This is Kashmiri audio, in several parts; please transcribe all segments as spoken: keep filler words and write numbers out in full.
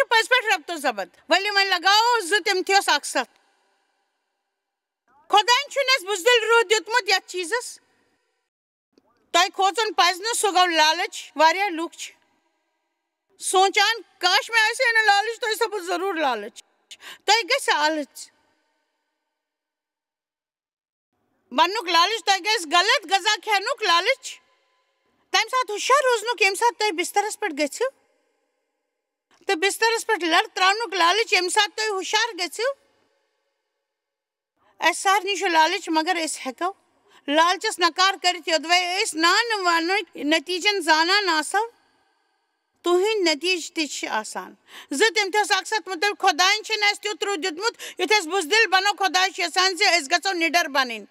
پٔزۍ پٲٹھۍ ربط و ضبط۔ ؤلِو وۄنۍ لگاوو زٕ تِم تہِ اوس اکھ ستھ۔ خۄداین چھُنہٕ اَسہِ بُزدِل روح دیُتمُت یتھ چیٖزس۔ تۄہہِ کھوژُن پزِ نہٕ، سُہ گوٚو لالچ۔ واریاہ لُکھ چھِ سونٛچان، "کاش مےٚ آسہِ ہے نہٕ لالچ، تۄہہِ سپُد ضروٗر لالچ۔" تۄہہِ گژھِ آلٕژ بننُک لالچ، تۄہہِ گژھِ غلط غذا کھٮ۪نُک لالچ۔ تَمہِ ساتہٕ ہُشار روزنُک، ییٚمہِ ساتہٕ تُہۍ بسترس پٮ۪ٹھ گٔژھِو تہٕ بسترس پٮ۪ٹھ لَر ترٛاونُک لالچ، ییٚمہِ ساتہٕ تُہۍ ہُشار گٔژھِو۔ اَسہِ سارنٕے چھُ لالچ، مگر أسۍ ہٮ۪کو لالچس نکار کٔرِتھ، یوٚدوَے أسۍ نانہٕ وانٕکۍ نتیٖجن زانان آسو۔ تُہٕنٛدۍ نتیٖجہٕ تہِ چھِ آسان۔ زٕ، تِم تہِ اوس اکثر مطلب، خۄدایَن چھُنہٕ اَسہِ تیُتھ روٗد دیُتمُت، یُتھ اَسہِ بُزدِل بنو۔ خۄداے چھُ یَژھان زِ أسۍ گژھو نِڈر بنٕنۍ۔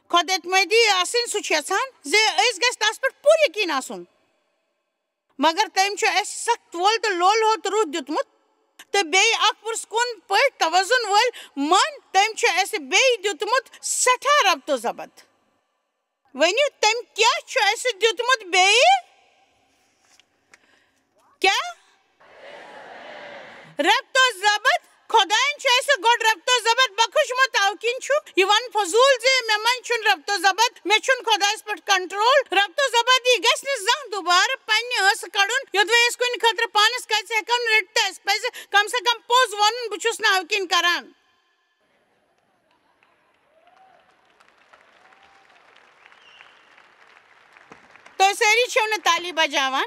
خۄد اعتمٲدی آسٕنۍ، سُہ چھُ یَژھان زِ أسۍ گژھِ تَس پٮ۪ٹھ پوٗرٕ یقیٖن آسُن۔ مگر تٔمۍ چھُ اَسہِ سخت وول تہٕ لول ہوت روٗد دیُتمُت، تہٕ بیٚیہِ اکھ پُرسکوٗن پٲٹھۍ توازن وٲلۍ من۔ تٔمۍ چھُ اَسہِ بیٚیہِ دیُتمُت سٮ۪ٹھاہ ربط و ضبط۔ ؤنِو، تٔمۍ کیٛاہ چھُ اَسہِ دیُتمُت بیٚیہِ؟ کیٛاہ؟ ربط و ضبط۔ خۄدایَن چھُ اَسہِ گۄڈٕ ربط و ضبط بخشمُت، تَوٕ کِنۍ چھُ یِوان فضوٗل زِ مےٚ منٛز چھُنہٕ ربط و ضبط، مےٚ چھُنہٕ خۄدایَس پٮ۪ٹھ کنٹرول۔ ربط و ضبط یی گژھِ نہٕ زانٛہہ دُبارٕ پنٛنہِ ٲسہٕ کَڑُن، یوٚدوَے أسۍ کُنہِ خٲطرٕ پانَس کَتھِ ہٮ۪کو نہٕ رٔٹِتھ۔ تہٕ اَسہِ پَزِ کم سے کم پوٚز وَنُن، "بہٕ چھُس نہٕ اَوٕ کِنۍ کران۔" تُہۍ سٲری چھِو نہٕ تالی بجاوان۔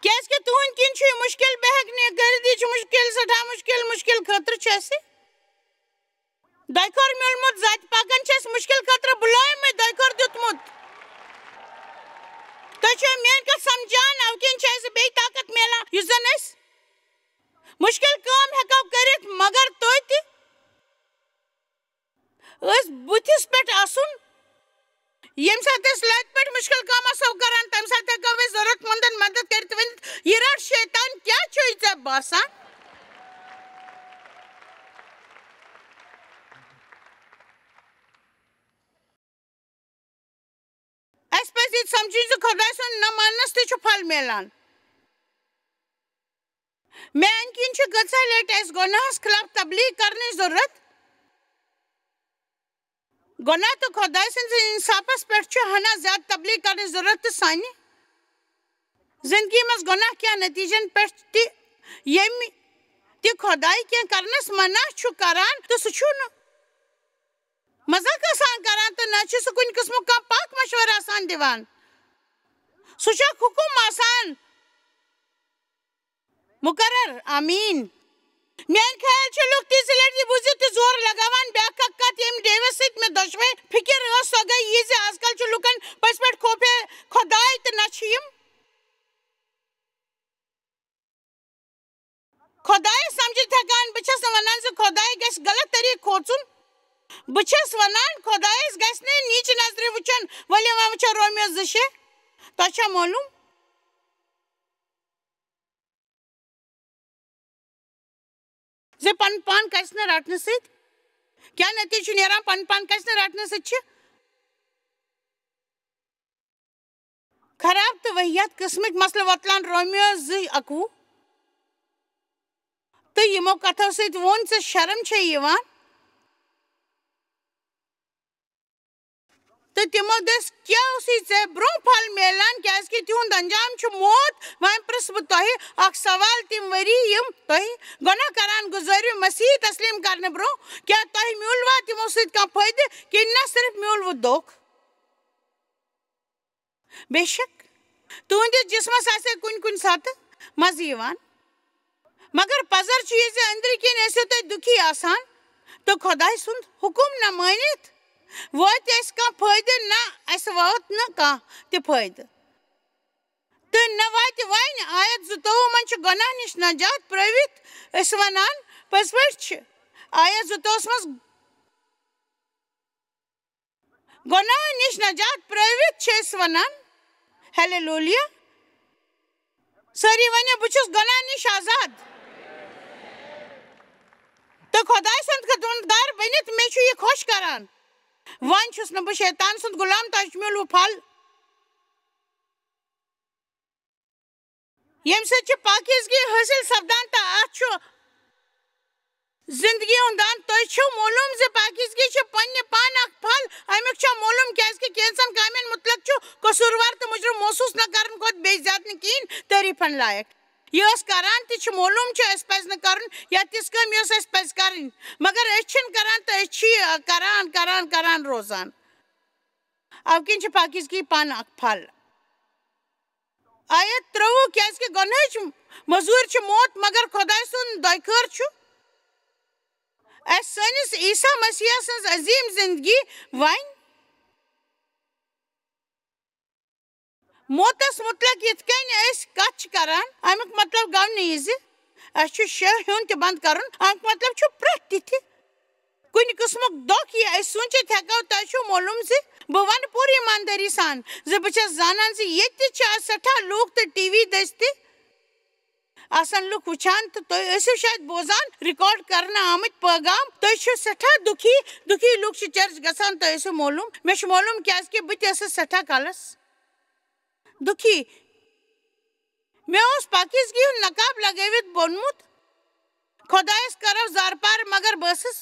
کیٛازِ کہِ تُہنٛدِ کِنۍ چھُ یہِ مُشکِل، بہٕ ہٮ۪کہٕ نہٕ یہِ کٔرِتھ، یہِ چھُ مُشکِل، سٮ۪ٹھاہ مُشکِل، مُشکِل خٲطرٕ چھُ اَسہِ۔ دۄیہِ خٲر میوٗلمُت زَتہِ پَکان چھِ اَسہِ مُشکِل خٲطرٕ، بُلٲیمٕتۍ دۄیہِ خٲر دیُتمُت۔ تُہۍ چھِو میٛٲنۍ کَتھ سَمجھان، اَوٕ کِنۍ چھِ اَسہِ بیٚیہِ طاقت میلان، یُس زَن أسۍ مُشکِل کٲم ہٮ۪کو کٔرِتھ، مگر توتہِ أسۍ بُتھِس پٮ۪ٹھ آسُن۔ ییٚمہِ ساتہٕ أسۍ لَتہِ پٮ۪ٹھ مُشکِل کٲم آسو کَران، تَمہِ ساتہٕ ہٮ۪کو أسۍ ضروٗرت مَندَن مَدَد کٔرِتھ، ؤنِتھ، "یہِ رَٹ شیطان، کیٛاہ چھُے ژےٚ باسان؟" اَسہِ پَزِ یہِ تہِ سَمجھُن زِ خۄداے سُنٛد نہ ماننَس تہِ چھُ پھل میلان۔ میٛانہِ کِنۍ چھِ کۭژاہ لَٹہِ اَسہِ گۄناہَس خلاف تبلیغ کرنٕچ ضروٗرت۔ گۄناہ تہٕ خۄداے سٕنٛدِس اِنصافَس پٮ۪ٹھ چھُ ہنا زیادٕ تبلیغ کرنٕچ ضروٗرت تہٕ سانہِ زِندگی منٛز گۄناہ کٮ۪ن نتیٖجن پٮ۪ٹھ تہِ، ییٚمہِ تہِ خۄداے کینٛہہ کرنَس منع چھُ کران تہٕ سُہ چھُنہٕ مذاق آسان کران تہٕ نہ چھُ سُہ کُنہِ قٕسمُک کانٛہہ پاک مشورٕ آسان دِوان۔ سُہ چھُ اکھ حُکُم آسان مُقرر۔ آمیٖن۔ میٛانہِ خیال چھِ لُکھ تِژھ لَٹہِ یہِ بوٗزِتھ تہِ زور لگاوان، بیٛاکھ اکھ کَتھ، ییٚمہِ ڈیوِس سۭتۍ مےٚ دۄشوے فِکِر ٲس، سۄ گٔے یہِ زِ آز کل چھِ لُکن پٔزۍ پٲٹھۍ خوفے خۄداے تہٕ نہ چھِ یِم خۄدایَس سَمجھِتھ ہٮ۪کان۔ بہٕ چھَس نہٕ وَنان زِ خۄداے گژھِ غلط طریٖقہٕ کھوژُن۔ بہٕ چھَس وَنان، خۄدایَس گژھِ نہٕ نیٖچہِ نظرِ وٕچھُن۔ ؤلِو وۄنۍ وٕچھو رومیو زٕ شےٚ۔ تۄہہِ چھا معلوٗم زِ پَنُن پان کَسہِ نہٕ رَٹنہٕ سۭتۍ کیٛاہ نٔتیٖجہٕ چھُ نیران؟ پَنُن پان کَسہِ نہٕ رَٹنہٕ سۭتۍ چھِ خراب تہٕ وحیات قٕسمٕکۍ مسلہٕ وۄتلان۔ رومیو زٕ اَکوُہ۔ تہٕ یِمو کتھو سۭتۍ ووٚن زِ شرم چھےٚ یِوان۔ تہٕ تِمو دٔسۍ، "کیٛاہ اوسُے ژےٚ برٛونٛہہ پھل میلان؟ کیٛازِ کہِ تِہُنٛد انجام چھُ موت۔" وۄنۍ پرٛژھٕ بہٕ تۄہہِ اکھ سوال، تِم ؤری یِم تۄہہِ گۄناہ کران گُزٲرِو مسیح تسلیٖم کرنہٕ برٛونٛہہ، کیٛاہ تۄہہِ میوٗلوا تِمو سۭتۍ کانٛہہ فٲیدٕ، کِنہٕ نہ صرف میوٗلوٕ دھوکہٕ؟ بے شک، تُہنٛدِس جسمس آسہِ کُنہِ کُنہِ ساتہٕ مزٕ یِوان، مگر پزر چھُ یہِ زِ أنٛدرٕ کِنۍ ٲسِو تُہۍ دُکھی آسان تہٕ خۄداے سُنٛد حُکم نہ مٲنِتھ واتہِ اَسہِ کانٛہہ فٲیدٕ، نہ اَسہِ ووت نہٕ کانٛہہ تہِ فٲیدٕ۔ تہٕ نہ واتہِ وۄنۍ۔ آیت زٕتووُہ منٛز چھُ گۄناہ نِش نجات پرٲوِتھ أسۍ وَنان، پٔزۍ پٲٹھۍ چھِ آیت زٕتووُہس منٛز گۄناہ نِش نجات پرٲوِتھ چھِ أسۍ وَنان، ہیلیلویا۔ سٲری ؤنِو، "بہٕ چھُس گۄناہ نِش آزاد تہٕ خۄداے سُنٛد خدمتگار بٔنِتھ مےٚ چھُ یہِ خۄش کران۔ وۄنۍ چھُس نہٕ بہٕ شیطان سُنٛد غلام، تۄہہِ چھُ میوٗلوٕ پھل۔" ییٚمہِ سۭتۍ چھِ پاکیزگی حٲصِل سپدان تہٕ اَتھ چھُ زندگی ہُنٛد دان۔ تۄہہِ چھُو معلوم زِ پاکیزگی چھِ پننہِ پانہٕ اکھ پھل۔ اَمیُک چھا معلوم؟ کیازِ کہِ کینٛژن کامٮ۪ن مُتعلق چھُ قصوٗروار تہٕ مُجرم محسوٗس نہ کرنہٕ کھۄتہٕ بیٚیہِ زیادٕ نہٕ کِہیٖنۍ تعریٖفن لایق۔ یہِ ٲس کران تہِ چھِ معلوم چھُ اَسہِ پَزِ نہٕ کَرُن یا تِژھ کٲم یۄس اَسہِ پَزِ کَرٕنۍ، مگر أسۍ چھِنہٕ کران تہٕ أسۍ چھِ یہِ کران، کران، کران روزان۔ اَوٕ کِنۍ چھِ پاکیزگی پانہٕ اکھ پھل۔ آیت ترٛوٚوُہ، کیازِ کہِ گۄنہٕچ مٔزوٗرۍ چھِ موت، مگر خۄداے سُنٛد دۄیہِ خٲر چھُ اَسہِ سٲنِس عیسیٰ مسیحس سٕنٛز عظیٖم زندگی۔ وۄنۍ موتس مُتعلق یِتھ کٔنۍ أسۍ کتھ چھِ کران، امیُک مطلب گوٚو نہٕ یہِ زِ اَسہِ چھُ شیٚے ہیوٚن تہِ بنٛد کرُن۔ امیُک مطلب چھُ پرٛٮ۪تھ تِتھِ کُنہِ قٕسمُک دۄکھ، یہِ أسۍ سوٗنٛچِتھ ہٮ۪کو۔ تۄہہِ چھُو معلوم زِ بہٕ وَنہٕ پوٗرٕ ایٖماندٲری سان زِ بہٕ چھَس زانان زِ ییٚتہِ تہِ چھِ آز سٮ۪ٹھاہ لوٗکھ تہٕ ٹی وی دٔسۍ تہِ آسَن لُکھ وٕچھان، تہٕ تُہۍ ٲسِو شاید بوزان ریکارڈ کرنہٕ آمٕتۍ پٲغام۔ تُہۍ چھِو سٮ۪ٹھاہ دُکھی، دُکھی لُکھ چھِ چرچ گژھان، تۄہہِ ٲسِو معلوم۔ مےٚ چھُ معلوم کیازِ کہِ بہٕ تہِ ٲسٕس سٮ۪ٹھاہ کالس دُکھی۔ مےٚ اوس پاکیزگی ہُنٛد نقاب لگٲوِتھ بوٚنمُت، خۄدایس کرو زارپار، مگر بہٕ ٲسٕس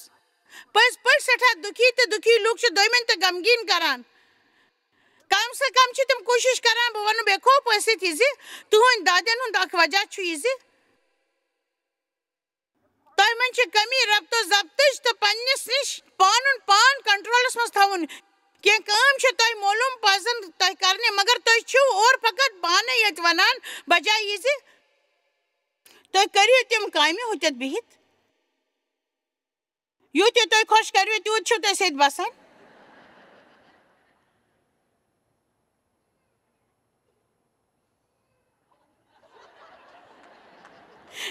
پٔزۍ پٲٹھۍ سٮ۪ٹھاہ دُکھی، تہٕ دُکھی لوٗکھ چھِ دوٚیمٮ۪ن تہِ غمگیٖن کران۔ کم سے کم چھِ تِم کوٗشِش کران، بہٕ وَنہٕ بے خوف ٲسِتھ یہِ زِ تُہٕنٛدۍ دادٮ۪ن ہُنٛد اکھ وجہ چھُ یہِ زِ تۄہہِ منٛز چھِ کمی ربط و ضبطٕچ تہٕ پننِس نِش پانُن پان کنٹرولس منٛز تھاوُن۔ کینٛہہ کٲم چھِ تۄہہِ معلوم پزن تۄہہِ کرنہِ، مگر تُہۍ چھِو اورٕ فقط بانہٕ ییٚتہِ ونان، بجایہِ یہِ زِ تُہۍ کٔرِو تِم کامہِ ہُتٮ۪تھ بِہِتھ۔ یوٗت یہِ تُہۍ خۄش کٔرِو، تیوٗت چھِو تُہۍ سیٚدۍ بسان۔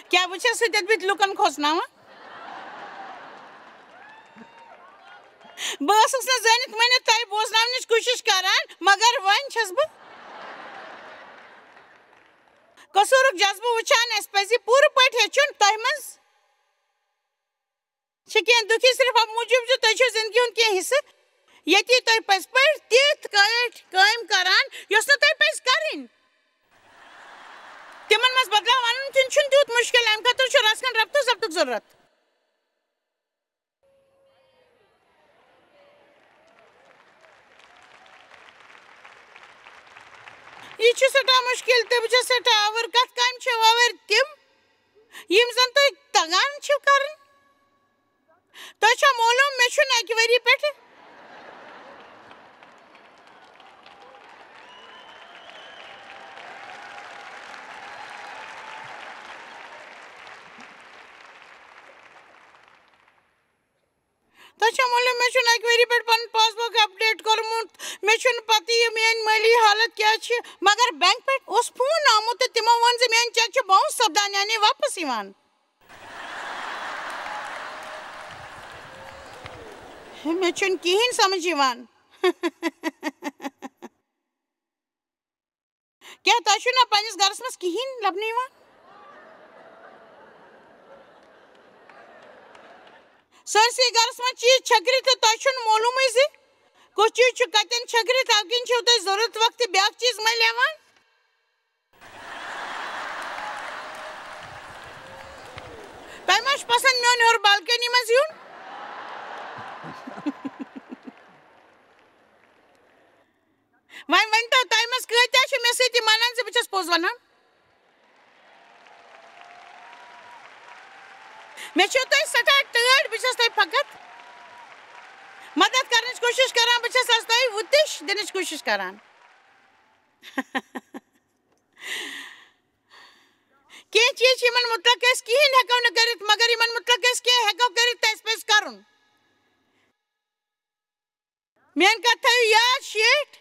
کیٛاہ بہٕ چھَس سیٚدۍ بِہِتھ لُکن کھوژناوان؟ بہٕ ٲسٕس نہٕ زٲنِتھ مٲنِتھ تۄہہِ بوزناونٕچ کوٗشِش کران، مگر وۄنۍ چھَس بہٕ قصوٗرُک جذبہٕ وٕچھان۔ اَسہِ پَزِ پوٗرٕ پٲٹھۍ ہیٚچھُن تۄہہِ منٛز چھِ کینٛہہ دُکھی صرف اَمہِ موٗجوٗب زِ تُہۍ چھِو زِندگی ہُنٛد کینٛہہ حِصہٕ، ییٚتی تۄہہِ پٔزۍ پٲٹھۍ تِتھ کٲٹھۍ کٲم کران، یۄس نہٕ تۄہہِ پَزِ کَرٕنۍ۔ تِمَن منٛز بدلاو اَنُن تہِ چھُنہٕ تیوٗت مُشکِل، اَمہِ خٲطرٕ چھُ رَژھ کھنٛڈ رَبطہٕ ضبطُک ضروٗرت۔ یہِ چھُ سٮ۪ٹھاہ مُشکِل تہٕ بہٕ چھَس سٮ۪ٹھاہ آوٕر۔ کَتھ کامہِ چھِ آوٕرۍ تِم، یِم زَن تۄہہِ تَگان چھِو کَرٕنۍ؟ تۄہہِ چھا معلوم، مےٚ چھُنہٕ اَکہِ ؤری پٮ۪ٹھٕ تۄہہِ چھا معلوم، مےٚ چھُنہٕ اَکہِ ؤری پٮ۪ٹھ پَنُن پاس بُک اپڈیٹ کوٚرمُت۔ مےٚ چھُنہٕ پَتہٕ یہِ میٛٲنۍ مٲلی حالت کیٛاہ چھِ، مگر بینک پٮ۪ٹھ اوس فون آمُت تہٕ تِمو ووٚن زِ میٛٲنۍ چیک چھِ باؤنس سپدان، یعنی واپس یِوان۔ مےٚ چھُنہٕ کِہیٖنۍ سمجھ یِوان۔ کیٛاہ تۄہہِ چھُو نا پنٛنِس گَرَس منٛز کِہیٖنۍ لَبنہٕ یِوان؟ سٲرسٕے گَرَس منٛز چیٖز چھٔکرِتھ تہٕ تۄہہِ چھُنہٕ معلوٗمٕے زِ کُس چیٖز چھُ کَتٮ۪ن چھٔکرِتھ، اَمہِ کِنۍ چھِو تُہۍ ضروٗرت وقتہٕ بیٛاکھ چیٖز مٔلۍ ہٮ۪وان۔ تۄہہِ ما چھُ پسنٛد میون ہیوٚر بالکنی منٛز یُن؟ وۄنۍ ؤنۍ تو، تۄہہِ منٛز کۭتیٛاہ چھِ مےٚ سۭتۍ یہِ مانان زِ بہٕ چھَس پوٚز وَنان؟ مےٚ چھِو تُہۍ سٮ۪ٹھاہ ٹٲٹھۍ، بہٕ چھَس تۄہہِ فقط مدد کرنٕچ کوٗشِش کران، بہٕ چھَس آز تۄہہِ وُتِش دِنٕچ کوٗشِش کران۔ کینٛہہ چیٖز چھِ یِمن مُتعلق أسۍ کِہیٖنۍ ہٮ۪کو نہٕ کٔرِتھ، مگر یِمن مُتعلق أسۍ کینٛہہ ہٮ۪کو کٔرِتھ، تہٕ اَسہِ پَزِ کَرُن۔ میٛٲنۍ کَتھ تھٲیِو یاد، شیٹھ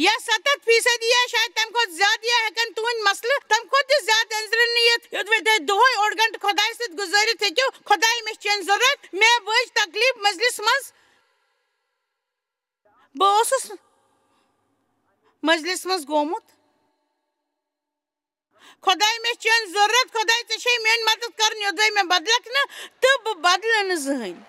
یا ستتھ فیٖصدی یا شاید تَمہِ کھۄتہٕ زیادٕ یا ہٮ۪کَن تُہٕنٛدۍ مسلہٕ تَمہِ کھۄتہٕ تہِ زیادٕ أنٛزرٕ نِتھ، یوٚدوَے تُہۍ دۄہَے اوٚڑ گھنٹہٕ خۄدایَس سۭتۍ گُزٲرِتھ ہیٚکِو۔ خۄداے، مےٚ چھِ چٲنۍ ضروٗرت، مےٚ بٔج تکلیٖف مجلِس منٛز۔ بہٕ اوسُس مجلِس منٛز گوٚمُت۔ خۄداے، مےٚ چھِ چٲنۍ ضروٗرت۔ خۄداے، ژےٚ چھے میٛٲنۍ مدد کَرٕنۍ، یوٚدوَے مےٚ بدلکھ نہٕ تہٕ بہٕ بدلہٕ نہٕ زٕہٕنۍ۔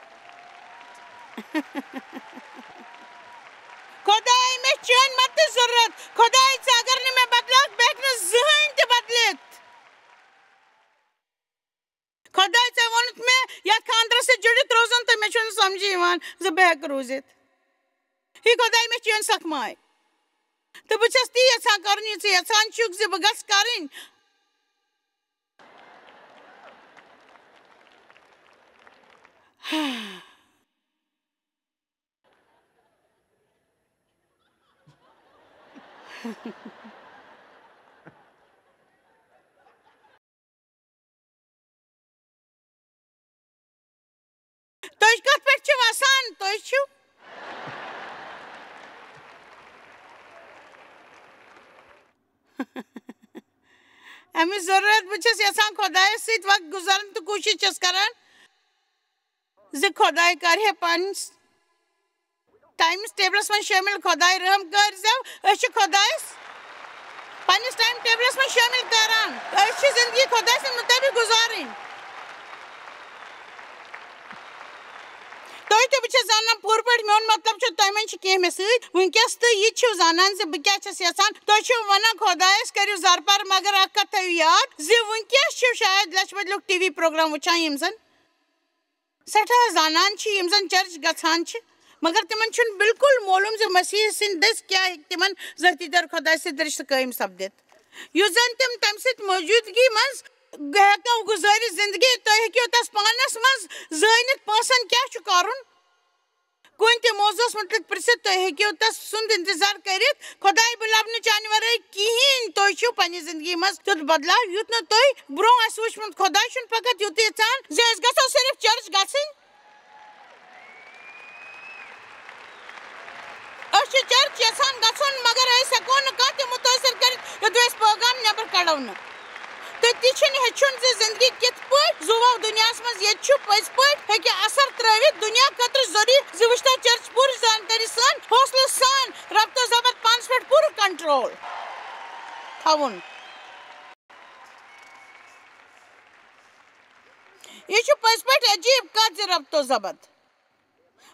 خۄداے، مےٚ چھِ چٲنۍ مددٕچ ضروٗرت۔ خۄداے، ژٕ اگر نہٕ مےٚ بدلکھ، بہٕ ہٮ۪کہٕ نہٕ زٕہٕنۍ تہِ خۄداے، ژےٚ ووٚنُتھ مےٚ یَتھ خانٛدرَس سۭتۍ جُڑِتھ روزُن، تہٕ مےٚ چھُنہٕ سَمجھی یِوان زِ بہٕ ہٮ۪کہٕ روٗزِتھ۔ ہے خۄداے، مےٚ چھِ چٲنۍ سۄکھ ماے۔ تہٕ بہٕ چھَس تی یَژھان کَرُن، یہِ ژٕ یَژھان چھُکھ زِ بہٕ گژھٕ کَرٕنۍ۔ تُہۍ کَتھ پٮ۪ٹھ چھِو وَسان؟ تُہۍ چھِو اَمِچ ضروٗرت۔ بہٕ چھَس یَژھان خۄدایَس سۭتۍ وقت گُزارُن تہٕ کوٗشِش چھَس کَران زِ خۄداے کَرِ ہے پنٛنِس ٹایمَس ٹیبلَس منٛز شٲمِل۔ خۄداے رحم کٔرۍزیو، أسۍ چھِ خۄدایَس پنٛنِس ٹایم ٹیبلَس منٛز شٲمِل کَران۔ أسۍ چھِ زِندگی خۄداے سٕنٛدۍ مُطٲبِق گُزارٕنۍ۔ تُہۍ تہِ، بہٕ چھَس زانان پوٗرٕ پٲٹھۍ، میون مطلب چھُ، تۄہہِ منٛز چھِ کینٛہہ مےٚ سۭتۍ وٕنکیٚس تہٕ یہِ تہِ چھِو زانان زِ بہٕ کیٛاہ چھَس یَژھان۔ تُہۍ چھِو وَنان خۄدایَس کٔرِو زارپار، مگر اَکھ کَتھ تھٲیِو یاد زِ وٕنکیٚس چھِو شاید لَچھِ بٔدۍ لُکھ ٹی وی پروگرام وٕچھان، یِم زَن سٮ۪ٹھاہ زانان چھِ، یِم زَن چرچ گژھان چھِ، مگر تِمَن چھُنہٕ بالکل معلوم زِ مسیح سٕنٛدِ دٔسۍ کیٛاہ ہیٚکہِ تِمَن ذٲتی طور خۄداے سۭتۍ رِشتہٕ قٲیِم سَپدِتھ۔ یُس زَن تِم تَمہِ سۭتۍ موجوٗدگی منٛز ہٮ۪کَو گُزٲرِتھ زِندگی، تُہۍ ہیٚکِو تَس پانَس منٛز زٲنِتھ پونٛسَن کیٛاہ چھُ کَرُن۔ کُنہِ تہِ موضوعس مُتعلِق پرٛژھِتھ، تُہۍ ہیٚکِو تَس سُنٛد اِنتظار کٔرِتھ۔ خۄداے، بہٕ لَبہٕ نہٕ چانہِ وَرٲے کِہیٖنۍ۔ تُہۍ چھِو پنٛنہِ زِندگی منٛز تیُتھ بدلاو، یُتھ نہٕ تُہۍ برٛونٛہہ آسہِ وٕچھمُت۔ خۄداے چھُنہٕ فقط یُتُے یَژھان زِ أسۍ گژھو صرف چرچ گژھٕنۍ۔ أسۍ چھِ چرچ یَژھان گژھُن، مگر أسۍ ہٮ۪کو نہٕ کانٛہہ تہِ مُتٲثِر کٔرِتھ، یوٚدوَے أسۍ پٲغام نٮ۪بر کَڑو نہٕ۔ تہٕ تہِ چھِنہٕ ہیٚچھُن زِ زِندگی کِتھ پٲٹھۍ زُوَو دُنیاہَس منٛز ییٚتہِ چھُ پٔزۍ پٲٹھۍ ہیٚکہِ اثر ترٛٲوِتھ۔ دُنیا خٲطرٕ ضروٗری زِ وٕچھتو چرچ پوٗرٕ زانکٲری سان، حوصلہٕ سان، ربط و ضبط پانَس پٮ۪ٹھ پوٗرٕ کنٹرول تھاوُن۔ یہِ چھُ پٔزۍ پٲٹھۍ عجیٖب کَتھ زِ ربط و ضبط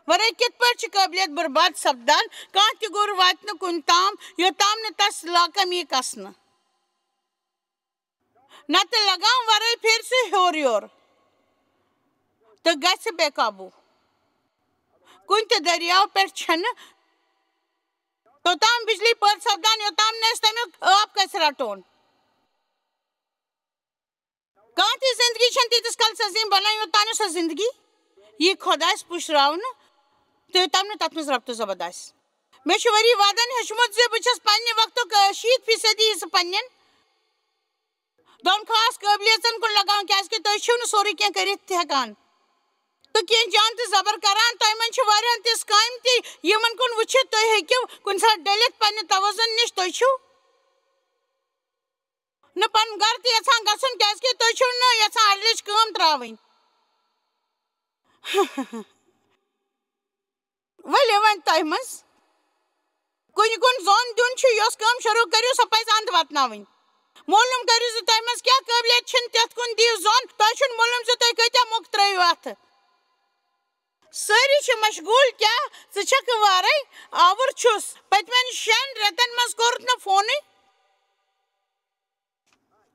ورٲے کِتھ پٲٹھۍ چھِ قٲبلیت برباد سپدان؟ کانٛہہ تہِ گُر واتہِ نہٕ کُنہِ تام، یوٚتام نہٕ تَس لاکم یی کَسنہٕ۔ نَتہٕ لگام ورٲے پھیرِ سُہ ہیوٚر یور تہٕ گژھِ بے قابوٗ۔ کُنہِ تہِ دٔریاو پٮ۪ٹھ چھَنہٕ توٚتام بجلی پٲدٕ سپدان، یوٚتام نہٕ أسۍ تَمیُک آب کَسہِ رَٹون۔ کانٛہہ تہِ زِندگی چھَنہٕ تیٖتِس کالَس عظیٖم بَنان، یوٚتام نہٕ سۄ زِندگی یی خۄدایَس پُشراونہٕ تہٕ یوٚتام نہٕ تَتھ منٛز ربط و ضبط آسہِ۔ مےٚ چھُ ؤری وادَن ہیوٚچھمُت زِ بہٕ چھَس پنٛنہِ وقتُک، آ، شیٖتھ فیٖصدی حصہٕ پنٛنٮ۪ن دۄن خاص قٲبلیژن کُن لگاوان، کیازِ کہِ تُہۍ چھِو نہٕ سورُے کینٛہہ کٔرِتھ تہِ ہٮ۪کان تہٕ کینٛہہ جان تہٕ زبر کران۔ تۄہہِ منٛز چھِ واریاہن تِژھ کامہِ تہِ، یِمن کُن وٕچھِتھ تُہۍ ہیٚکِو کُنہِ ساتہٕ ڈٔلِتھ پننہِ توازن نِش۔ تُہۍ چھِو نہٕ پنُن گرٕ تہِ یژھان گژھُن، کیازِ کہِ تُہۍ چھِو نہٕ یژھان اڈلِچ کٲم تراوٕنۍ۔ ؤلِو وۄنۍ تۄہہِ منٛز کُنہِ کُن زوٚن دیُن چھُ، یۄس کٲم شروٗع کٔرِو، سۄ پَزِ اَنٛد واتناوٕنۍ۔ معلوٗم کٔرِو زِ تۄہہِ منٛز کیٛاہ قٲبلیت چھِنہٕ، تٮ۪تھ کُن دِیِو زوٚن۔ تۄہہِ چھُنہٕ معلوٗم زِ تُہۍ کۭتیٛاہ موقعہٕ ترٛٲیِو اَتھٕ۔ سٲری چھِ مشغوٗل، کیٛاہ ژٕ چھَکھ وارَے؟ آوُر چھُس۔ پٔتمٮ۪ن شٮ۪ن رٮ۪تَن منٛز کوٚرُتھ نہٕ فونٕے۔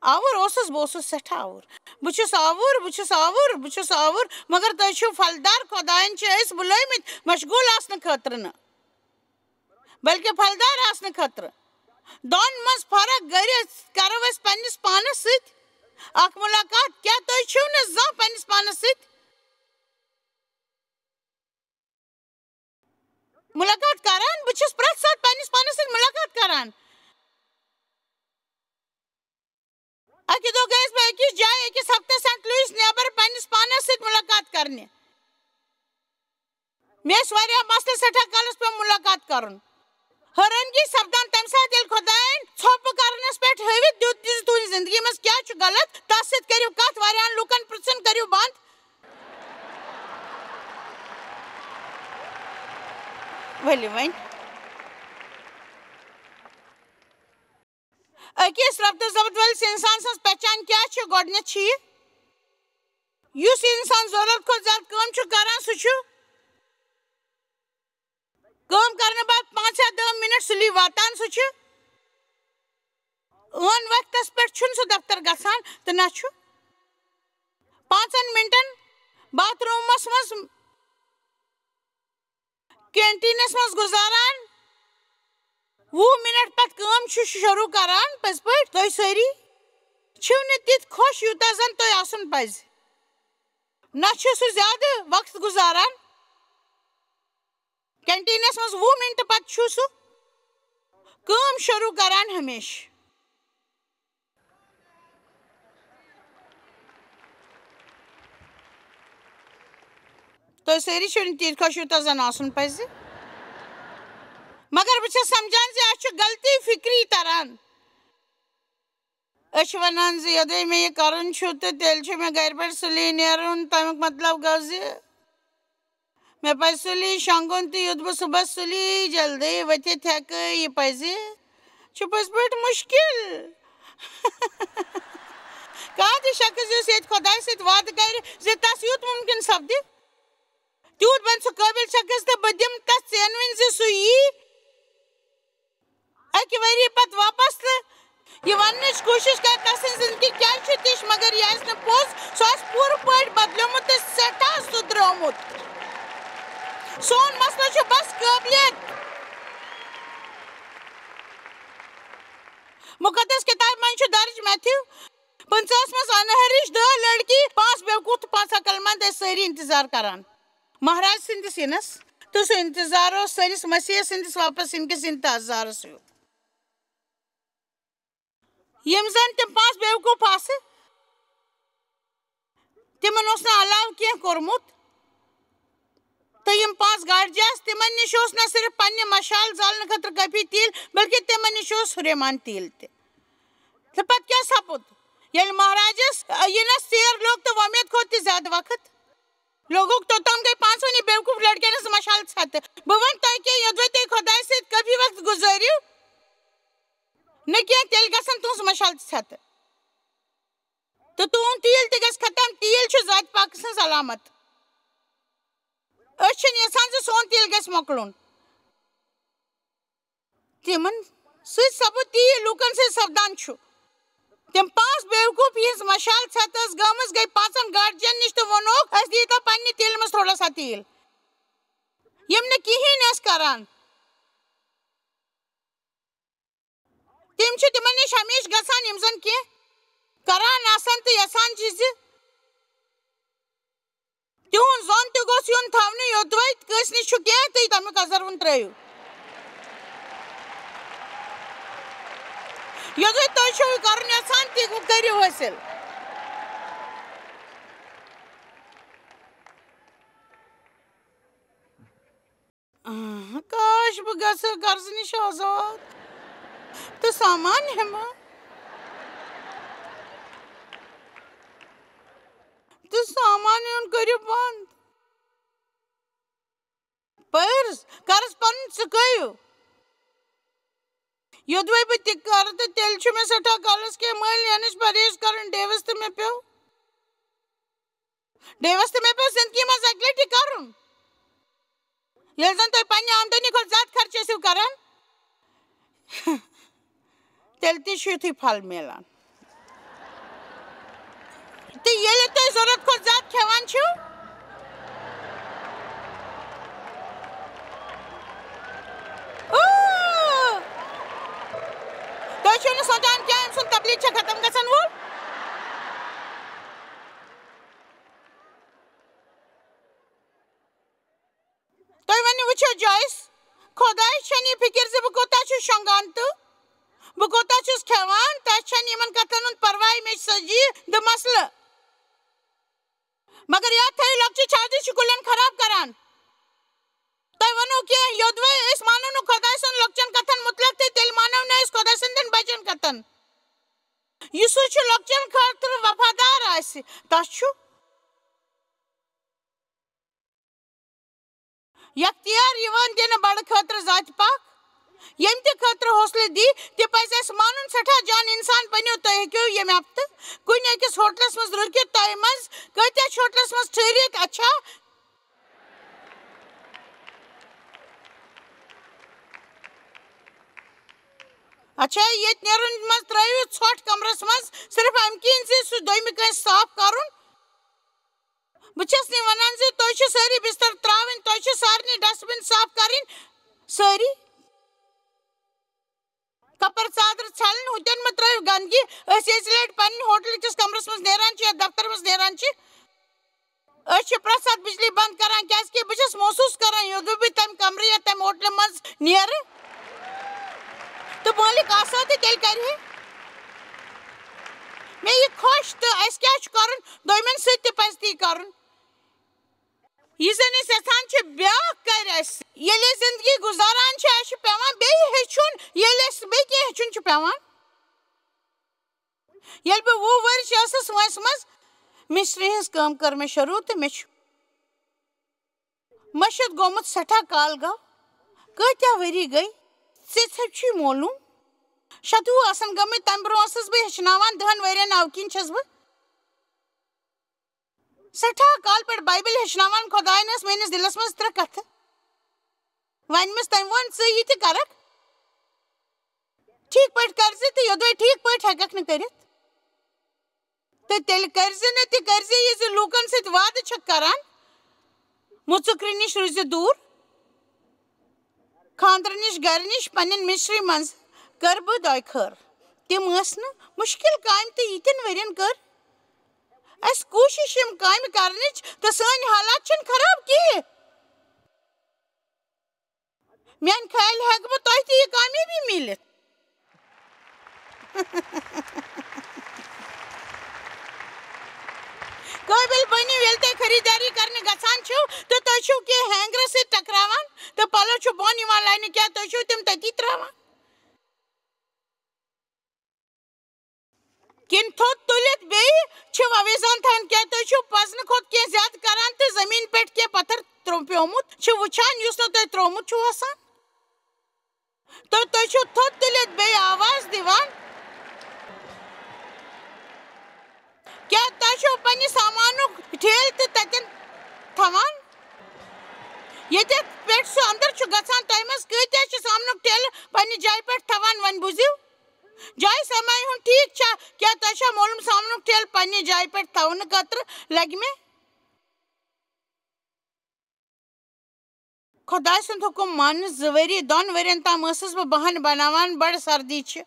آوُر اوسُس، بہٕ اوسُس سٮ۪ٹھاہ آوُر۔ بہٕ چھُس آوُر، بہٕ چھُس آوُر، بہٕ چھُس آوُر، مگر تُہۍ چھِو پھلدار۔ خۄدایَن چھِ أسۍ بُلٲومٕتۍ مشغوٗل آسنہٕ خٲطرٕ نہٕ، بلکہِ پھلدار آسنہٕ خٲطرٕ۔ دۄن منٛز فرق گٔرِتھ کرو أسۍ پننِس پانَس سۭتۍ اکھ مُلاقات۔ کیٛاہ تُہۍ چھِو نہٕ زانٛہہ پننِس پانَس سۭتۍ مُلاقات کران؟ بہٕ چھَس پرٛٮ۪تھ ساتہٕ پننِس پانَس سۭتۍ مُلاقات کران۔ اَکہِ دۄہ گٔیَس بہٕ أکِس جایہِ، أکِس ہفتَس سینٹ لوئس نٮ۪بر پننِس پانَس سۭتۍ مُلاقات کرنہِ۔ مےٚ ٲسۍ واریاہ مسلہٕ، سٮ۪ٹھاہ کالَس پیوٚو مُلاقات کرُن۔ حٲرانگی سپدان تَمہِ ساتہٕ، ییٚلہِ خۄدایَن ژھۄپہٕ کرنَس پٮ۪ٹھ ہٲوِتھ دیُت زِ تُہٕنٛزِ زِندگی منٛز کیٛاہ چھُ غلط، تَس سۭتۍ کٔرِو کَتھ، واریاہَن لوٗکَن پرٛژھُن کٔرِو بنٛد۔ ؤلِو وۄنۍ۔ أکِس ربط و ضبط وٲلِس اِنسان سٕنٛز پہچان کیٛاہ چھِ؟ گۄڈٕنٮ۪تھ چھِ یہِ، یُس اِنسان ضروٗرت کھۄتہٕ زیادٕ کٲم چھُ کران، سُہ چھُ کٲم کرنہٕ بعد پانٛژھ یا دَہ مِنٹ سُلی واتان، سُہ چھُ عٲن وقتس پٮ۪ٹھ چھُنہٕ سُہ دفتر گژھان تہٕ نہ چھُ پانٛژن منٹن باتھ روٗمس منٛز، کینٹینس منٛز گُزاران، وُہ منٹ پتہٕ کٲم چھُ شروٗع کران۔ پٔزۍ پٲٹھۍ، تُہۍ سٲری چھِو نہٕ تِتھۍ خۄش یوٗتاہ زن تۄہہِ آسُن پزِ۔ نہ چھُ سُہ زیادٕ وقت گُزاران کینٹینس منٛز، وُہ منٹ پتہٕ چھُ سُہ کٲم شروٗع کران ہمیشہٕ۔ تُہۍ سٲری چھِو نہٕ تیٖتۍ خۄش یوٗتاہ زَن آسُن پَزِ۔ مگر بہٕ چھَس سَمجھان زِ اَسہِ چھُ غلطی فِکری تَران۔ أسۍ چھِ وَنان زِ یوٚدوَے مےٚ یہِ کَرُن چھُ تہٕ تیٚلہِ چھُ مےٚ گَرِ پٮ۪ٹھ سُلی نیرُن۔ تَمیُک مطلب گوٚو زِ مےٚ پَزِ سُلی شۄنٛگُن تہٕ یُتھ بہٕ صُبحَس سُلی جلدی ؤتھِتھ ہٮ۪کہٕ۔ یہِ پَزِ، چھُ پٔزۍ پٲٹھۍ مُشکِل۔ کانٛہہ تہِ شخص یُس ییٚتہِ خۄدایہِ سۭتۍ وعدٕ کَرِ زِ تَس یُتھ مُمکِن سَپدِ، تیوٗت بَنہِ سُہ قٲبِل شخص تہٕ بہٕ دِمہٕ تَس ژینوٕنۍ زِ سُہ یی اَکہِ ؤری پَتہٕ واپَس تہٕ یہِ وَننٕچ کوٗشِش کَرِ تَس سٕنٛز زِندگی کیٛازِ چھِ تِژھ، مگر یہِ آسہِ نہٕ پوٚز، سُہ آسہِ پوٗرٕ پٲٹھۍ بدلیومُت تہٕ سٮ۪ٹھاہ سُدھریومُت۔ سون مسلہٕ چھُ بس قٲبلیت۔ مُقدس کِتابہِ منٛز چھُ درج میتھیو پٕنٛژٕہَس منٛز اَنہرِش دَہ لڑکی پانٛژھ بیوقوٗف تہٕ پانٛژھ عقل مند ٲسۍ سٲری انتظار کران مہراز سٕنٛدِس یِنس، تہٕ سُہ انتظار اوس سٲنِس مسیح سٕنٛدِس واپس یِنہٕ کِس انتظارس ہیوٗ۔ یِم زن تِم پانٛژھ بیوقوٗف آسہٕ، تِمن اوس نہٕ علاوٕ کینٛہہ کوٚرمُت۔ تہٕ یِم پانٛژھ گاڈجہِ آسہٕ، تِمن نِش اوس نہ صرف پننہِ مشال زالنہٕ خٲطرٕ کٲفی تیٖل، بلکہِ تِمن نِش اوس ہُریمان تیٖل تہِ۔ تہٕ پتہٕ کیٛاہ سپُد؟ ییٚلہِ مہراجس، آ، یِنس ژیر لوٚگ تہٕ وۄمید کھوٚت تہِ زیادٕ وقت لوٚگُکھ، توٚتام گٔے پانٛژونی بیوقوٗف لڑکٮ۪ن ہٕنٛز مشال ژھٮ۪تہٕ۔ بہٕ وَنہٕ تۄہہِ کینٛہہ، یوٚدوَے تُہۍ خۄدایہِ سۭتۍ کٲفی وقت گُزٲرِو، نہٕ کینٛہہ، تیٚلہِ گژھن تُہٕنٛز مشال تہِ ژھٮ۪تہٕ۔ تہٕ تُہُنٛد تیٖل تہِ گژھِ ختم۔ تیٖل چھُ ذاتِ پاکہٕ سٕنٛز علامت۔ أسۍ چھِنہٕ یژھان زِ سون تیٖل گژھِ مۄکلُن۔ تِمن سۭتۍ سپُد تی، لوٗکن سۭتۍ سپدان چھُ۔ تِم پانٛژھ بیوقوٗف، یِہٕنٛز مشال ژھٮ۪تھ ٲس گٔمٕژ، گٔے پانٛژن گاڈجن نِش تہٕ ووٚنُکھ، "اَسہِ دِیٖتو پننہِ تیٖلہِ منٛز تھوڑا سا تیٖل۔" یِم نہٕ کِہیٖنۍ ٲسۍ کران۔ تِم چھِ تِمن نِش ہمیشہٕ گژھان، یِم زن کینٛہہ کران آسن تہٕ یژھان چھِ زِ تِہُنٛد زوٚن تہِ گوٚژھ یُن تھاونہٕ، یوٚدوَے کٲنٛسہِ نِش چھُ کینٛہہ تہٕ تَمیُک اثر وُن ترٛٲیِو۔ یوٚدوَے تُہۍ چھِو یہِ کرُن یژھان، تہِ کٔرِو حٲصِل۔ آہ، کاش بہٕ گژھٕ قرضہٕ نِش آزاد تہٕ سامان ہٮ۪مہٕ۔ تہٕ سامان ہیوٚن کٔرِو بنٛد۔ پٔرٕز، قرض پنُن ژُکٲیِو۔ یوٚدوَے بہٕ تہِ کرٕ تہٕ تیٚلہِ چھُ مےٚ سٮ۪ٹھاہ کالس کینٛہہ مٔلۍ ہٮ۪نٕچ پرہیز کرُن۔ ڈیوِس تہٕ مےٚ پیوٚو۔ ڈیوس تہٕ مےٚ پیوٚو زندگی منٛز اَکہِ لٹہِ کرُن۔ ییٚلہِ زن تُہۍ پننہِ آمدنی کھۄتہٕ زیادٕ خرچ ٲسِو کران، تیٚلہِ تہِ چھُ یُتھُے پھل میلان۔ تہٕ ییٚلہِ تُہۍ ضروٗرت کھۄتہٕ زیادٕ کھٮ۪وان چھِو، اوٗ، تُہۍ چھِو نہٕ سونٛچان کینٛہہ، أمۍ سُنٛد تبلیغ چھا ختم گژھن وول؟ تُہۍ ؤنِو، وٕچھِو جویس، خۄدایَس چھَنہٕ یہِ فِکِر زِ بہٕ کوٗتاہ چھُس شۄنٛگان تہٕ بہٕ کوٗتاہ چھُس کھٮ۪وان، تَس چھَنہٕ یِمَن کَتھَن ہُنٛد پَرواے، مےٚ چھِ ژَتجی دِ مسلہٕ۔ مگر یاد تھٲیِو، لۄکچہِ چھاوجہِ چھِ کُلٮ۪ن خراب کَران۔ تۄہہِ وَنو کینٛہہ، یوٚدوَے أسۍ مانو نہٕ خۄداے سُنٛد لۄکچَن کَتھَن مُتلق تہٕ تیٚلہِ مانو نہٕ أسۍ خۄداے سٕنٛدٮ۪ن بَجَن کَتھَن۔ یُس سُہ چھُ لۄکچَن خٲطرٕ وفادار آسہِ، تَس چھُ یختیار یِوان دِنہٕ بڑٕ خٲطرٕ ذاتِ پاک، ییٚمہِ تہِ خٲطرٕ حوصلہٕ دی، تہِ پزِ اَسہِ مانُن۔ سٮ۪ٹھاہ جان انسان بٔنِو تُہۍ، ہیٚکِو ییٚمہِ ہفتہٕ کُنہِ أکِس ہوٹلس منٛز رُکِتھ، تۄہہِ منٛز کۭتیٛاہ چھِ ہوٹلس منٛز ٹھٔہرِتھ؟ اچھا، اچھا، ییٚتہِ نیرُن منٛز ترٲیِو ژھۄٹھ کمرس منٛز، صرف امہِ کِنۍ زِ سُہ دوٚیمہِ کٲنٛسہِ صاف کرُن۔ بہٕ چھَس نہٕ وَنان زِ تۄہہِ چھِ سٲری بِستَر ترٛاوٕنۍ، تۄہہِ چھِ سارنٕے ڈسٹبن صاف کَرٕنۍ، سٲری کپر ژادر چھلٕنۍ، ہُتٮ۪ن مہ ترٲیِو گندگی۔ أسۍ ییٚژِ لٹہِ پننہِ ہوٹلہٕ کِس کمرس منٛز نیران چھِ یا دفتر منٛز نیران چھِ، أسۍ چھِ پرٛٮ۪تھ ساتہٕ بجلی بنٛد کران، کیازِ کہِ بہٕ چھَس محسوٗس کران، یوٚدوَے بہٕ تَمہِ کمرٕ یا تَمہِ ہوٹلہٕ منٛز نیرٕ، تہٕ مٲلِک آسہِ ہا تہٕ تیٚلہِ کرِ ہے مےٚ یہِ خۄش۔ تہٕ اَسہِ کیٛاہ چھُ کرُن؟ دوٚیمٮ۪ن سۭتۍ تہِ پَزِ تی کرُن۔ یہِ زَن أسۍ یَژھان چھِ، بیٛاکھ کرِ اَسہِ۔ ییٚلہِ أسۍ زِندگی گُزاران چھِ، اَسہِ چھُ پٮ۪وان بیٚیہِ ہیٚچھُن، ییٚلہِ اَسہِ بیٚیہِ کینٛہہ ہیٚچھُن چھُ پٮ۪وان۔ ییٚلہِ بہٕ وُہ ؤرِش ٲسٕس وٲنٛسہِ منٛز، مِسترِ ہٕنٛز کٲم کٔر مےٚ شروٗع تہٕ مےٚ چھُ مٔشِتھ گوٚمُت سٮ۪ٹھاہ کال گوٚو۔ کۭتیٛاہ ؤری گٔے؟ ژےٚ ژےٚ چھُے معلوٗم؟ شَتوُہ آسَن گٔمٕتۍ، تَمہِ برٛونٛہہ ٲسٕس بہٕ ہیٚچھناوان، دَہَن ؤرِین آو کِنۍ چھَس بہٕ سٮ۪ٹھاہ کال پٮ۪ٹھ بایبل ہیٚچھناوان۔ خۄدایَن ٲس میٛٲنِس دِلَس منٛز ترٛےٚ کَتھٕ ؤنمٕژ۔ تٔمۍ ووٚن، "ژٕ یہِ تہِ کَرَکھ، ٹھیٖک پٲٹھۍ کَر زِ تہٕ یوٚدوَے ٹھیٖک پٲٹھۍ ہٮ۪کَکھ نہٕ کٔرِتھ، تہٕ تیٚلہِ کٔرۍ زِ نہٕ تہِ کٔرۍ زِ یہِ زِ لوٗکَن سۭتۍ وعدٕ چھَکھ کَران، مُژُکرِ نِش روٗزِ دوٗر۔ خانٛدرٕ نِش، گَرٕ نِش، پنٛنٮ۪ن مِسترِ منٛز کٔر بہٕ دۄیہِ خٲر۔" تِم ٲسۍ نہٕ مُشکِل کامہِ تہٕ یِتھٮ۪ن ؤرِین کٔر اَسہِ کوٗشِش یِم کامہِ کَرنٕچ، تہٕ سٲنۍ حالات چھِنہٕ خراب کِہیٖنۍ۔ میٛانہِ خیالہِ ہٮ۪کہٕ بہٕ تۄہہِ تہِ یہِ کامیٲبی میٖلِتھ۔ قٲبِل بٔنِو، ییٚلہِ تُہۍ خریٖدٲری کرنہِ گژھان چھِو تہٕ تُہۍ چھِو کینٛہہ ہینگرس سۭتۍ ٹکراوان تہٕ پلو چھُ بۄن یِوان لاینہٕ، کیٛاہ تُہۍ چھِو تِم تٔتی ترٛاوان؟ کِنہٕ تھوٚد تُلِتھ بیٚیہِ چھِو آویزان تھاوان؟ کیٛاہ تُہۍ چھِو پزنہٕ کھۄتہٕ کینٛہہ زیادٕ کران تہٕ زٔمیٖن پٮ۪ٹھ کینٛہہ پتھر ترٛو-، پیومُت چھِو وٕچھان یُس نہٕ تۄہہِ ترٛوومُت چھُو آسان؟ تہٕ تُہۍ چھِو تھوٚد تُلِتھ بیٚیہِ آواز دِوان، کیٛاہ تۄہہِ چھُو پننہِ سامانُک ٹھیلہٕ تہِ تتٮ۪ن تھاوان؟ ییٚتٮ۪تھ پٮ۪ٹھ سُہ اندر چھُ گژھان، تۄہہِ منٛز کۭتیٛاہ چھِ سامانُک ٹھیلہٕ پننہِ جایہِ پٮ۪ٹھ تھاوان؟ وۄنۍ بوٗزِو۔ جایہِ سمایہِ ہُنٛد ٹھیٖک چھا؟ کیٛاہ تۄہہِ چھا معلوم سامانُک ٹھیلہٕ پننہِ جایہِ پٮ۪ٹھ تھاونہٕ خٲطرٕ لگہِ مےٚ؟ خۄداے سُنٛد حُکُم ماننہٕ زٕ ؤری، دۄن ؤرین تام ٲسٕس بہٕ بہانہٕ بناوان، بڑٕ سردی چھِ،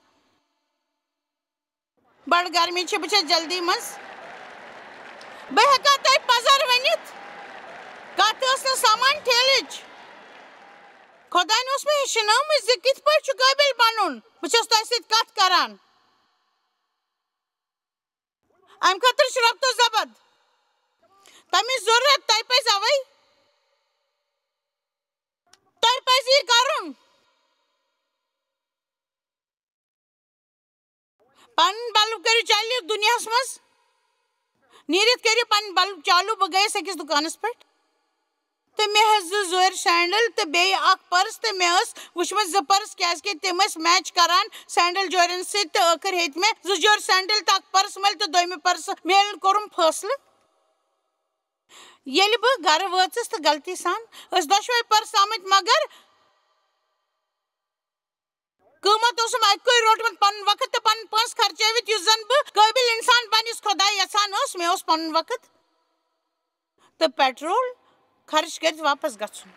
بڑٕ گرمی چھِ، بہٕ چھَس جلدی منٛز۔ بہٕ ہٮ۪کا تۄہہِ پزر ؤنِتھ؟ کتھ ٲس نہٕ سامان ٹھیلٕچ۔ خۄداین اوس مےٚ ہیٚچھنٲومٕژ زِ کِتھ پٲٹھۍ چھُ قٲبِل بنُن۔ بہٕ چھَس تۄہہِ سۭتۍ کتھ کران۔ امہِ خٲطرٕ چھُ ربط و ضبط۔ تَمِچ ضروٗرت تۄہہِ پَزِ اَوَے۔ تۄہہِ پَزِ یہِ کَرُن۔ پَنُن بلب کٔرِو چالو دُنیاہَس منٛز۔ نیٖرِتھ کٔرِو پَنُن بلب چالو۔ بہٕ گٔیَس أکِس دُکانَس پٮ۪ٹھ۔ تہٕ مےٚ ٲسۍ زٕ جورِ سینڈل تہٕ بیٚیہِ اکھ پرس، تہٕ مےٚ ٲس وٕچھمٕتۍ زٕ پرس، کیازِ کہِ تِم ٲسۍ میچ کران سینڈل جورٮ۪ن سۭتۍ، تہٕ ٲخٕر ہیٚتۍ مےٚ زٕ جورِ سینڈل تہٕ اکھ پرس مٔلۍ، تہٕ دوٚیمہِ پرسہٕ مِلن کوٚرُم فٲصلہٕ۔ ییٚلہِ بہٕ گرٕ وٲژٕس تہٕ غلطی سان ٲسۍ دۄشوے پرس آمٕتۍ، مگر قۭمتھ اوسُم اَکُے روٚٹمُت، پنُن وقت تہٕ پنٕنۍ پونٛسہٕ خرچٲوِتھ، یُس زن بہٕ قٲبِل انسان بنہٕ، یُس خۄداے یژھان اوس۔ مےٚ اوس پنُن وقت تہٕ پیٹرول خرٕچ کٔرِتھ واپس گژھُن۔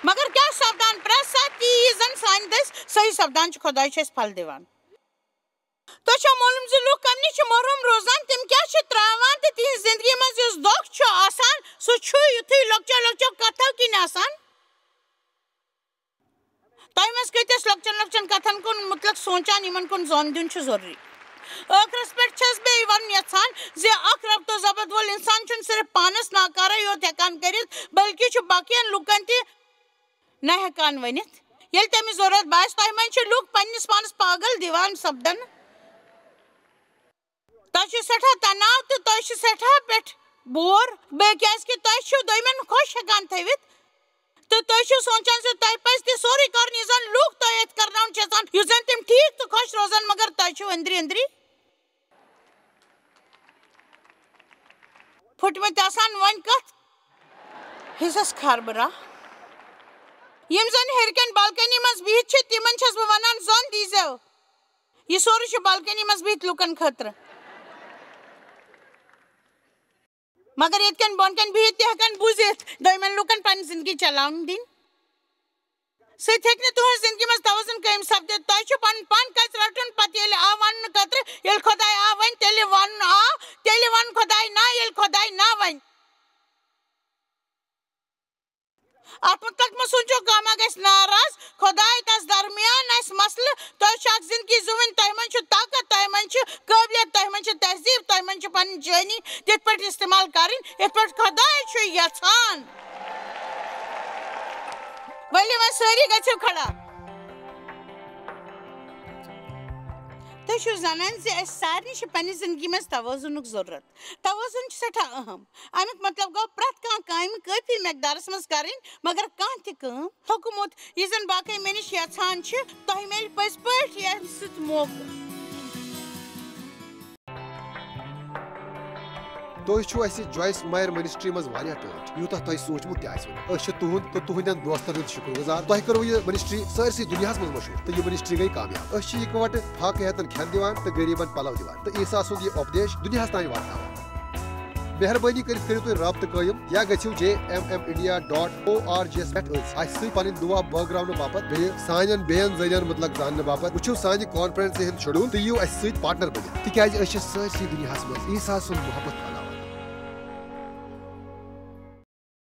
مگر کیٛاہ سپدان؟ پرٛٮ۪تھ ساتہٕ تی یی زن سانہِ دٔسۍ صحیح سپدان چھُ، خۄداے چھُ اَسہِ پھل دِوان۔ تۄہہِ چھا معلوم زِ لوٗکھ کمہِ نِش چھِ محروم روزان؟ تِم کیٛاہ چھِ ترٛاوان تہٕ تِہنٛزِ زندگی منٛز یُس دۄکھ چھُ آسان، سُہ چھُ یُتھُے لۄکچو لۄکچو کتھو کِنۍ آسان۔ تۄہہِ منٛز کۭتیاہ چھِ لۄکچن لۄکچن کتھن کُن مُتعلق سونٛچان، یِمن کُن زۄن دیُن چھُ ضروٗری؟ ٲخرس پٮ۪ٹھ چھَس بہٕ یہِ وَنُن یژھان زِ اکھ ربط و ضبط وول انسان چھُنہٕ صرف پانس ناکارہ یوت ہٮ۪کان کٔرِتھ، بلکہِ چھُ باقین لوٗکن تہِ نہ ہٮ۪کان ؤنِتھ۔ ییٚلہِ تٔمِس ضروٗرت باسہِ، تۄہہِ منٛز چھِ لوٗکھ پننِس پانس پاگل دِوان سپدن۔ تۄہہِ چھُ سٮ۪ٹھاہ تناو تہٕ تۄہہِ چھُ سٮ۪ٹھاہ پٮ۪ٹھ بور، بیٚیہِ کیازِ کہِ تۄہہِ چھِو دوٚیمٮ۪ن خۄش ہٮ۪کان تھٲوِتھ۔ تہٕ تُہۍ چھِو سونٛچان زِ تۄہہِ پَزِ تہِ سورُے کَرُن، یہِ زَن لوٗکھ تۄہہِ اَتھِ کَرناوُن چھِ یَژھان، یُتھ زَن تِم ٹھیٖک تہٕ خۄش روزَن، مگر تۄہہِ چھِو أنٛدری أنٛدری پھٕٹمٕتۍ آسان۔ وۄنۍ کَتھ حِصَس کھارٕ بہٕ راہ؟ یِم زَن ہیٚرِ کَنہِ بالکنی منٛز بِہِتھ چھِ، تِمَن چھَس بہٕ وَنان، زوٚن دیٖزیو۔ یہِ سورُے چھُ بالکنی منٛز بِہِتھ لوٗکَن خٲطرٕ۔ مگر ییٚتہِ کٮ۪ن بۄن کَنہِ بِہِتھ تہِ ہٮ۪کَن بوٗزِتھ، دوٚیمٮ۪ن لوٗکَن پنٕنۍ زِندگی چلاوٕنۍ دِنۍ۔ سۭتۍ ہیٚکہِ نہٕ تُہٕنٛز زِندگی منٛز توازُن قٲیِم سَپدِتھ۔ تۄہہِ چھُ پَنُن پان کَتہِ رَٹُن، پَتہٕ ییٚلہِ آو وَننہٕ خٲطرٕ، ییٚلہِ خۄداے آو وَنہِ، تیٚلہِ وَنُن آو، تیٚلہِ وَنُن خۄداے نہ، ییٚلہِ خۄداے نہ وَنہِ۔ اَتھ مُتعلِق مہ سوٗنٛچِو، کانٛہہ ما گژھِ ناراض۔ خۄداے تَس درمیان آسہِ مسلہٕ۔ تۄہہِ چھُ اَکھ زِندگی زُوٕنۍ، تۄہہِ منٛز چھُ طاقت، تۄہہِ منٛز چھُ قٲبلیت، تۄہہِ منٛز چھِ تہذیٖب، تۄہہِ منٛز چھِ پَنٕنۍ جٲنی تِتھ پٲٹھۍ اِستعمال کَرٕنۍ، یِتھ پٲٹھۍ خۄداے چھُ یَژھان۔ ؤلِو وۄنۍ سٲری گٔژھِو کھڑا۔ تُہۍ چھِو زانان زِ اَسہِ سارنٕے چھِ پننہِ زندگی منٛز توازنُک ضروٗرت۔ توازن چھُ سٮ۪ٹھاہ اہم۔ اَمیُک مطلب گوٚو پرٛٮ۪تھ کانٛہہ کامہِ کٲفی مقدارس منٛز کَرٕنۍ، مگر کانٛہہ تہِ کٲم۔ حکوٗمت، یہِ زن باقٕے مےٚ نِش یژھان چھِ، تۄہہِ میلہِ پٔزۍ پٲٹھۍ ییٚمہِ سۭتۍ موقعہٕ۔ تُہۍ چھِو اَسہِ جویس مایر منسٹری منٛز واریاہ ٹٲٹھۍ، یوٗتاہ تۄہہِ سوٗنٛچمُت تہِ آسِوٕ نہٕ۔ أسۍ چھِ تُہُنٛد تہٕ تُہٕنٛدٮ۪ن دوستن ہُنٛد شُکر گُزار۔ تۄہہِ کٔروٕ یہِ منسٹری سٲرسٕے دُنیاہس منٛز مشہوٗر تہٕ یہِ منسٹری گٔے کامیاب۔ أسۍ چھِ یِکوَٹہٕ فاقہٕ ہیتن کھٮ۪ن دِوان تہٕ غریٖبن پلو دِوان تہٕ عیسیٰ سُنٛد یہِ اُپدیش دُنیاہس تام واتناوان۔ مہربٲنی کٔرِتھ کٔرِو تُہۍ رابطہٕ قٲیِم یا گٔژھِو J M M India dot O R G یَس پٮ۪ٹھ أتھۍ اَسہِ سۭتۍ پنٕنۍ دُعا بٲگراونہٕ باپتھ، بیٚیہِ سانٮ۪ن بیٚین ذٔریعن مُتعلق زاننہٕ باپتھ۔ وٕچھِو سانہِ کانفرنسہِ ہُنٛد شیڈول تہٕ یِیِو اَسہِ سۭتۍ پارٹنر بٔنِتھ، تِکیازِ أسۍ چھِ سٲرسٕے دُنیاہس منٛز عیسیٰ سُنٛد محبت کران۔